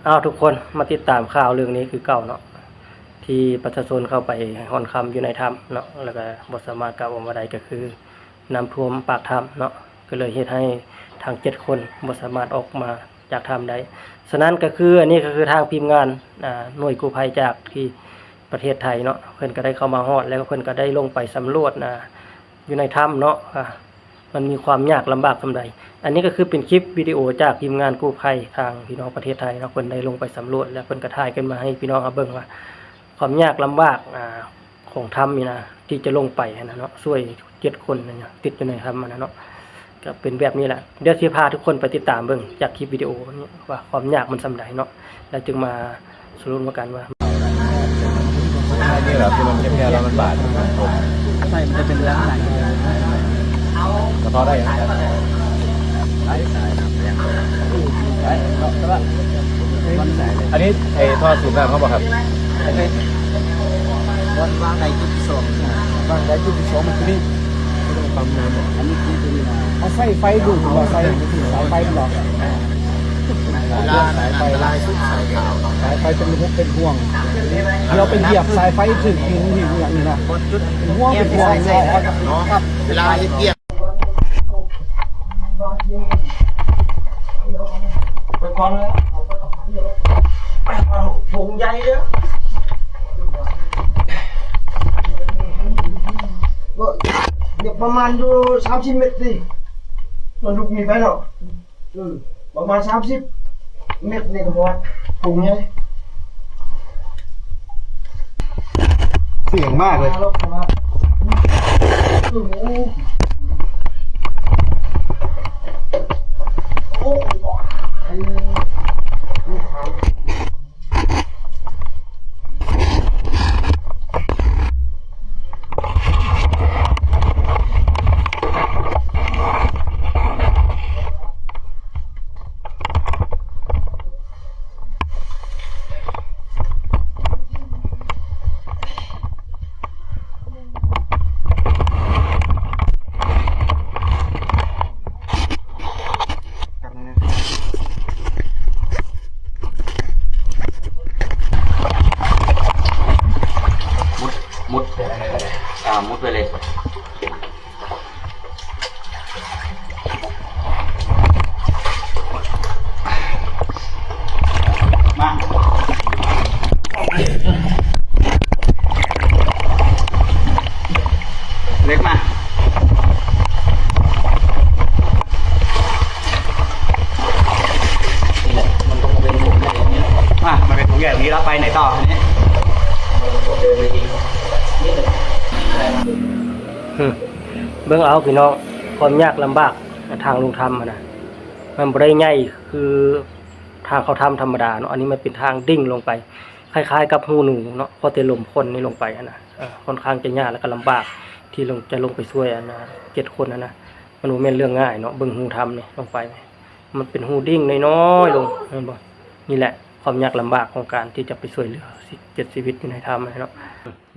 ເອົາ ທຸກຄົນມາຕິດຕາມຂ່າວເລື່ອງນີ້ຄືເກົ່າເນາະ ທີ່ປະຊາຊົນເຂົ້າໄປຮ່ອນຄຳຢູ່ໃນຖ້ຳເນາະ ແລ້ວກໍບໍ່ສາມາດກັບອອກມາໄດ້ ກໍຄືນ້ຳຖ້ວມປາກຖ້ຳເນາະ ກໍເລີຍເຮັດໃຫ້ທັງເຈັດຄົນບໍ່ສາມາດອອກມາຈາກຖ້ຳໄດ້. ສະນັ້ນກໍຄື ອັນນີ້ກໍຄືທາງທີມງານ ອາ ໜ່ວຍກູ້ໄພຈາກທີ່ປະເທດໄທເນາະ ເພິ່ນກໍໄດ້ເຂົ້າມາຮອດ ແລ້ວເພິ່ນກໍໄດ້ລົງໄປສຳຫຼວດ ອາ ຢູ່ໃນຖ້ຳເນາະ ອາ ມັນມີຄວາມຍາກລຳບາກສ່ຳໃດ. ອັນນີ້ກໍຄືເປັນຄລິບວິດີໂອຈາກທີມງານກູ້ໄພທາງພີ່ນ້ອງປະເທດໄທເນາະ ເພິ່ນໄດ້ລົງໄປສຳຫຼວດ ແລ້ວເພິ່ນກໍຖ່າຍຂຶ້ນມາໃຫ້ພີ່ນ້ອງເຮົາເບິ່ງວ່າ ຄວາມຍາກລຳບາກ ອາ ຂອງຖ້ຳນີ້ນະ ທີ່ຈະລົງໄປຫັ້ນນະເນາະ ຊ່ວຍເຈັດຄົນນັ້ນນະ ຕິດຢູ່ໃນຖ້ຳຫັ້ນນະເນາະ ກໍເປັນແບບນີ້ແຫຼະ. ດຽວຊິພາທຸກຄົນໄປຕິດຕາມເບິ່ງຈາກຄລິບວິດີໂອນີ້ວ່າຄວາມຍາກມັນສ່ຳໃດເນາະ ແລ້ວຈຶ່ງມາ ສະຫຼຸບມາກັນວ່າ ນີ້ແຫຼະ ທີ່ມັນແຄບໆ ແລ້ວມັນບາດ ໃຊ່ ມັນຈະເປັນແບບນັ້ນ ກະເພາະໄດ້ ອັນນີ້ ໄອ້ທໍ່ສູບນ້ຳເຮົາບໍ່ຄັບ? ວາງໄດ້ຈຸດສອງ ວາງໄດ້ຈຸດສອງ ມັນຄືນີ້ ບໍ່ຕ້ອງປ້ຳນ້ຳ ອັນນີ້ຄືຕົວນີ້ນະ ເຮົາໃຊ້ໄຟດູດ ຫຼືວ່າໃຊ້ສາຍໄຟມັນບໍ່? ເວລາອັນຕະລາຍສຸດ ສາຍຂາວ ສາຍໄຟເປັນຮູບເປັນຫ່ວງ ດຽວໄປຢຽບສາຍໄຟຖືກຫີນຫີນຫຍັງນີ້ນະ ເປັນຫ່ວງເປັນຫ່ວງເນາະ ເວລາເຮັດວຽກ ໄປກ່ອນເລີຍ ຜົງໃຫຍ່ເດີ ປະມານຢູ່ສາມສິບເມັດນີ້ ມັນລຸກນີ້ໄປເນາະ. ເອີ ປະມານສາມສິບເມັດນີ້ກໍຮອດ ຜົງໃຫຍ່ ສຽງມາກເລີຍ ໂອ້ໂຫ. ມຸດ ມຸດ ອ່າ ມຸດໄປເລີຍ ມາ ເຫຼັກມາ. ມາ ມັນເປັນຖົງໃຫຍ່ແບບນີ້ ແລ້ວໄປໄຫນຕໍ່ທີນີ້? ເບິ່ງເອົາພີ່ນ້ອງ ຄວາມຍາກລຳບາກທາງລົງຖ້ຳຫັ້ນນະ ມັນບໍ່ໄດ້ໃຫຍ່ຄືທາງເຂົ້າຖ້ຳທຳມະດາເນາະ ອັນນີ້ມັນເປັນທາງດິ້ງລົງໄປ ຄ້າຍໆກັບຮູໜູເນາະ ພໍແຕ່ລົມຄົນນີ້ລົງໄປຫັ້ນນະ ເອີ ຄ່ອນຂ້າງຈະຍາກ ແລ້ວກໍລຳບາກທີ່ລົງ ຈະລົງໄປຊ່ວຍອັນນະ ເຈັດຄົນຫັ້ນນະ ມັນບໍ່ແມ່ນເລື່ອງງ່າຍເນາະ ເບິ່ງຮູຖ້ຳນີ້ລົງໄປ ມັນເປັນຮູດິ້ງນ້ອຍໆລົງ ເຫັນບໍ່? ນີ້ແຫຼະຄວາມຍາກລຳບາກຂອງການທີ່ຈະໄປຊ່ວຍເຫຼືອເຈັດຊີວິດຢູ່ໃນຖ້ຳຫັ້ນເນາະ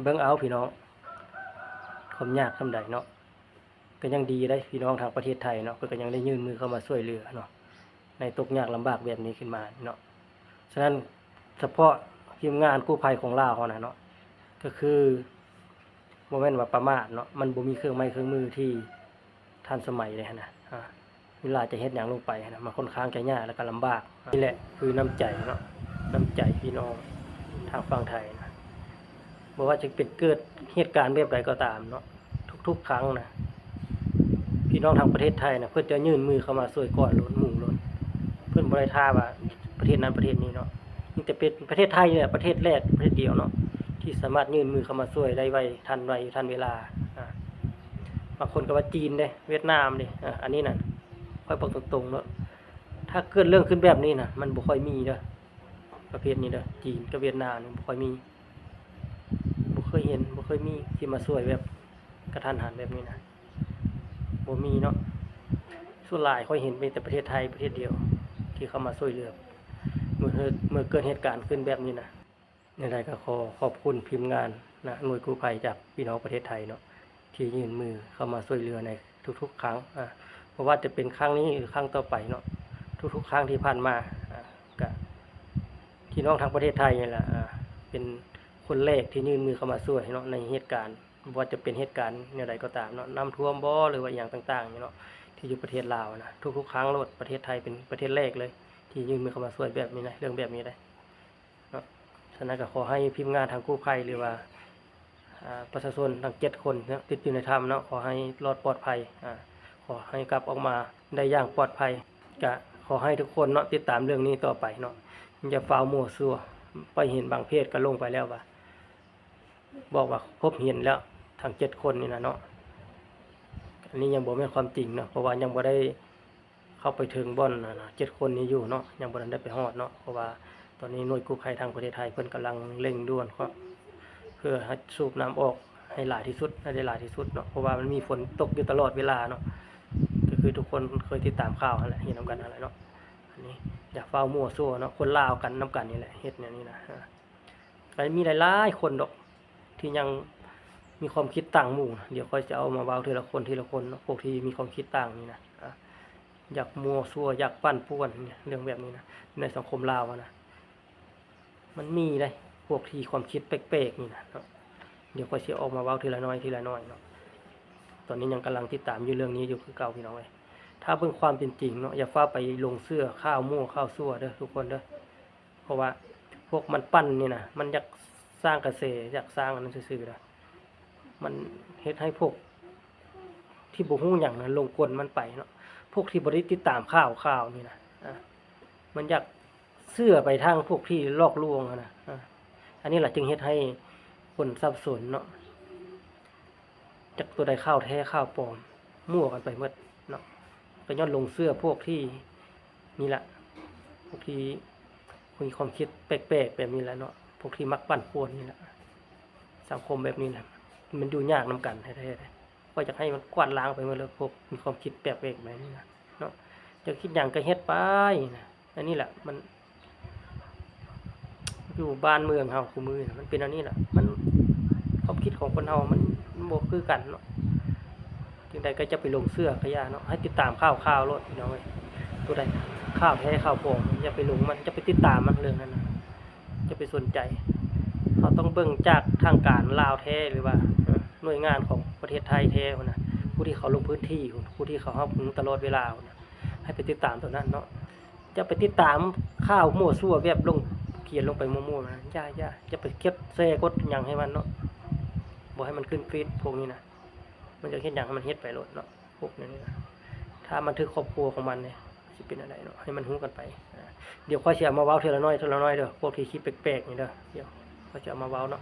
ເບິ່ງເອົາພີ່ນ້ອງ ຄວາມຍາກສ່ຳໃດເນາະ ກໍຍັງດີໄດ໋ ພີ່ນ້ອງທາງປະເທດໄທເນາະ ເພິ່ນກໍຍັງໄດ້ຍື່ນມືເຂົ້າມາຊ່ວຍເຫຼືອເນາະ ໃນຕົກຍາກລຳບາກແບບນີ້ຂຶ້ນມາເນາະ ສະນັ້ນ ສະເພາະທີມງານກູ້ໄພຂອງລາວເຮົານະເນາະ ກໍຄື ບໍ່ແມ່ນວ່າປະໝາດເນາະ ມັນບໍ່ມີເຄື່ອງໄມ້ເຄື່ອງມືທີ່ທັນສະໄໝເດ້ຫັ້ນນະ ອາ ເວລາຈະເຮັດຫຍັງລົງໄປຫັ້ນນະ ມັນຄ່ອນຂ້າງຈະຍາກ ແລ້ວກໍລຳບາກ ນີ້ແຫຼະຄືນ້ຳໃຈເນາະ ນ້ຳໃຈພີ່ນ້ອງທາງຝັ່ງໄທນະ ບໍ່ວ່າຈະເປັນເກີດເຫດການແບບໃດກໍຕາມເນາະ ທຸກໆຄັ້ງນະ ພີ່ນ້ອງທາງປະເທດໄທນະ ເພິ່ນຈະຍື່ນມືເຂົ້າມາຊ່ວຍກ່ອນໂລດ ໝູ່ໂລດ ເພິ່ນບໍ່ໄດ້ຖ້າວ່າປະເທດນັ້ນປະເທດນີ້ເນາະ ມີແຕ່ເປັນປະເທດໄທນີ້ແຫຼະ ປະເທດແລກປະເທດດຽວເນາະ ທີ່ສາມາດຍື່ນມືເຂົ້າມາຊ່ວຍໄດ້ໄວ ທັນໄວ ທັນເວລາ ອາ ບາງຄົນກໍວ່າຈີນເດ້ ຫວຽດນາມເດ້ ອາ ອັນນີ້ນະ ຂ້ອຍບອກຕົງໆໂລດ ຖ້າເກີດເລື່ອງຂຶ້ນແບບນີ້ນະ ມັນບໍ່ຄ່ອຍມີເດີ ປະເພດນີ້ເດີ ຈີນກັບຫວຽດນາມນີ້ບໍ່ຄ່ອຍມີ ບໍ່ເຄີຍເຫັນ ບໍ່ເຄີຍມີທີ່ມາຊ່ວຍແບບກະທັນຫັນແບບນີ້ນະ ບໍ່ມີເນາະ ສ່ວນຫຼາຍຂ້ອຍເຫັນມີແຕ່ປະເທດໄທປະເທດດຽວທີ່ເຂົ້າມາຊ່ວຍເຫຼືອ ເມື່ອເກີດ ເມື່ອເກີດເຫດການຂຶ້ນແບບນີ້ນະ. ແນວໃດກໍຂໍຂອບຄຸນທີມງານນະ ໜ່ວຍກູ້ໄພຈາກພີ່ນ້ອງປະເທດໄທເນາະ ທີ່ຍື່ນມືເຂົ້າມາຊ່ວຍເຫຼືອໃນທຸກໆຄັ້ງ ອາ ບໍ່ວ່າຈະເປັນຄັ້ງນີ້ ຫຼື ຄັ້ງຕໍ່ໄປເນາະ ທຸກໆຄັ້ງທີ່ຜ່ານມາ ອາ ກະ ນ້ອງທາງປະເທດໄທນີ້ແຫຼະ ອ່າ ເປັນຄົນແລກທີ່ຍື່ນມືເຂົ້າມາຊ່ວຍເນາະ ໃນເຫດການ ບໍ່ວ່າຈະເປັນເຫດການແນວໃດກໍຕາມເນາະ ນ້ຳຖ້ວມບໍ ຫຼືວ່າອີ່ຫຍັງຕ່າງໆນີ້ເນາະ ທີ່ຢູ່ປະເທດລາວນະ ທຸກໆຄັ້ງໂລດ ປະເທດໄທເປັນປະເທດແລກເລີຍ ທີ່ຍື່ນມືເຂົ້າມາຊ່ວຍແບບນີ້ນະ ເລື່ອງແບບນີ້ໄດ໋ເນາະ. ສະນັ້ນກໍຂໍໃຫ້ທີມງານທາງກູ້ໄພ ຫຼືວ່າ ອ່າ ປະຊາຊົນທັງເຈັດຄົນເນາະ ຕິດຢູ່ໃນຖ້ຳເນາະ ຂໍໃຫ້ລອດປອດໄພ ອ່າ ຂໍໃຫ້ກັບອອກມາໄດ້ຢ່າງປອດໄພ. ກະຂໍໃຫ້ທຸກຄົນເນາະ ຕິດຕາມເລື່ອງນີ້ຕໍ່ໄປເນາະ ຢ່າຟ້າວມົ້ວຊັ້ວ. ຂ້ອຍເຫັນບາງເພຈກໍລົງໄປແລ້ວວ່າ ບອກວ່າພົບເຫັນແລ້ວທັງເຈັດຄົນນີ້ນະເນາະ. ອັນນີ້ຍັງບໍ່ແມ່ນຄວາມຈິງເນາະ ເພາະວ່າຍັງບໍ່ໄດ້ເຂົ້າໄປເຖິງບ່ອນ ອັນນະ ເຈັດຄົນນີ້ຢູ່ເນາະ ຍັງບໍ່ທັນໄດ້ໄປຮອດເນາະ ເພາະວ່າຕອນນີ້ໜ່ວຍກູ້ໄພທາງປະເທດໄທເພິ່ນກຳລັງເລັ່ງດ່ວນ ເພື່ອໃຫ້ສູບນ້ຳອອກໃຫ້ຫຼາຍທີ່ສຸດ ໃຫ້ໄດ້ຫຼາຍທີ່ສຸດເນາະ ເພາະວ່າມັນມີຝົນຕົກຢູ່ຕະຫຼອດເວລາເນາະ ກໍຄືທຸກຄົນເຄີຍຕິດຕາມຂ່າວຫັ້ນແຫຼະ ເຫັນນຳກັນຫັ້ນແຫຼະເນາະ. ອັນນີ້ຢ່າຟ້າວມົ້ວຊັ້ວເນາະ ຄົນລາວກັນນຳກັນນີ້ແຫຼະ ເຮັດແນວນີ້ນະ ກໍມີຫຼາຍໆຄົນດອກ ທີ່ຍັງມີຄວາມຄິດຕ່າງໝູ່ນະ ດຽວຂ້ອຍຈະເອົາມາເວົ້າເທື່ອລະຄົນ ທີລະຄົນເນາະ ພວກທີ່ມີຄວາມຄິດຕ່າງນີ້ນະ ອ່າ ຢາກມົ້ວຊັ້ວ ຢາກປັ່ນປ່ວນ ເລື່ອງແບບນີ້ນະ ໃນສັງຄົມລາວຫັ້ນນະ ມັນມີເດ້ ພວກທີ່ຄວາມຄິດແປກໆນີ້ນະເນາະ. ດຽວຂ້ອຍຊິອອກມາເວົ້າທີລະໜ້ອຍ ທີລະໜ້ອຍເນາະ. ຕອນນີ້ຍັງກຳລັງຕິດຕາມຢູ່ເລື່ອງນີ້ຢູ່ຄືເກົ່າ ພີ່ນ້ອງເອີຍ. ຖ້າເບິ່ງຄວາມເປັນຈິງເນາະ ຢ່າຟ້າວໄປຫຼົງເຊື່ອຂ່າວມົ້ວຂ່າວຊົ່ວເດີທຸກຄົນເດີ. ເພາະວ່າພວກມັນປັ່ນນີ້ນະ ມັນຢາກສ້າງກະແສ ຢາກສ້າງອັນນັ້ນຊື່ໆນະ ມັນເຮັດໃຫ້ພວກທີ່ບໍ່ຮູ້ຫຍັງນະຫຼົງກົນມັນໄປເນາະ. ພວກທີ່ບໍ່ໄດ້ຕິດຕາມຂ່າວ ຂ່າວນີ້ນະ ອາ ມັນຢາກເຊື່ອໄປທາງພວກທີ່ຫຼອກລວງຫັ້ນນະ ອາ ອັນນີ້ລະຈຶ່ງເຮັດໃຫ້ຄົນສັບສົນເນາະ ຈັກຕົວໃດຂ່າວແທ້ຂ່າວປອມ ມົ້ວກັນໄປໝົດເນາະ. ກໍຍ້ອນຫຼົງເຊື່ອພວກທີ່ ນີ້ລະ ພວກທີ່ມີຄວາມຄິດແປກໆແບບນີ້ລະເນາະ ພວກທີ່ມັກປັ່ນປ່ວນນີ້ລະ. ສັງຄົມແບບນີ້ນະ ມັນຢູ່ຍາກນຳກັນແທ້ໆເດ້. ຂ້ອຍຢາກໃຫ້ມັນກວາດລ້າງໄປໝົດເລີຍ ພວກມີຄວາມຄິດແປກໆແບບນີ້ນະເນາະ. ຢາກເຮັດຫຍັງກໍເຮັດໄປນະ. ອັນນີ້ແຫຼະ ມັນ ຢູ່ບ້ານເມືອງເຮົາຄູ່ມື້ນະ ມັນເປັນອັນນີ້ລະ ມັນ ຄວາມຄິດຂອງຄົນເຮົາມັນ ມັນບໍ່ຄືກັນເນາະ. ຈັ່ງໃດກໍຢ່າໄປຫຼົງເຊື່ອກໍຢ່າເນາະ ໃຫ້ຕິດຕາມຂ່າວໆໂລດພີ່ນ້ອງເອີຍ. ຕົວໃດຂ່າວແທ້ຂ່າວປອມ ຢ່າໄປຫຼົງມັນ ຢ່າໄປຕິດຕາມມັນເລື່ອງນັ້ນນະ ຢ່າໄປສົນໃຈ. ເຮົາຕ້ອງເບິ່ງຈາກທາງການລາວແທ້ ຫຼືວ່າ ເອີ ໜ່ວຍງານຂອງປະເທດໄທແທ້ພຸ້ນນະ ຜູ້ທີ່ເຂົາລົງພື້ນທີ່ພຸ້ນ ຜູ້ທີ່ເຂົາຮັບຮູ້ຕະຫຼອດເວລາພຸ້ນນະ ໃຫ້ໄປຕິດຕາມຕົວນັ້ນເນາະ. ຢ່າໄປຕິດຕາມຂ່າວມົ້ວຊົ່ວແບບລົງ ຂຽນລົງໄປມົ້ວໆນະ ຢ່າ ຢ່າ ຢ່າໄປເກັບແຊກົດຫຍັງໃຫ້ມັນເນາະ ບໍ່ໃຫ້ມັນຂຶ້ນຟີດພວກນີ້ນະ. ມັນຢາກເຮັດຫຍັງໃຫ້ມັນເຮັດໄປໂລດເນາະ ພວກນີ້ນະ. ຖ້າມັນຖືກຄອບຄົວຂອງມັນເດ ຊິເປັນແນວໃດເນາະ ໃຫ້ມັນຮູ້ກັນໄປ. ອາ ດຽວຂ້ອຍຊິເອົາມາເວົ້າເທື່ອລະໜ້ອຍ ເທື່ອລະໜ້ອຍເດີ ພວກທີ່ຄິດແປກໆນີ້ເດີ ດຽວຂ້ອຍຊິເອົາມາເວົ້າເນາະ.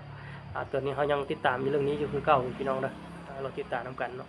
ອາ ຕອນນີ້ເຮົາຍັງຕິດຕາມຢູ່ເລື່ອງນີ້ຢູ່ຄືເກົ່າພີ່ນ້ອງເດີ ອາ ລໍຕິດຕາມນຳກັນເນາະ.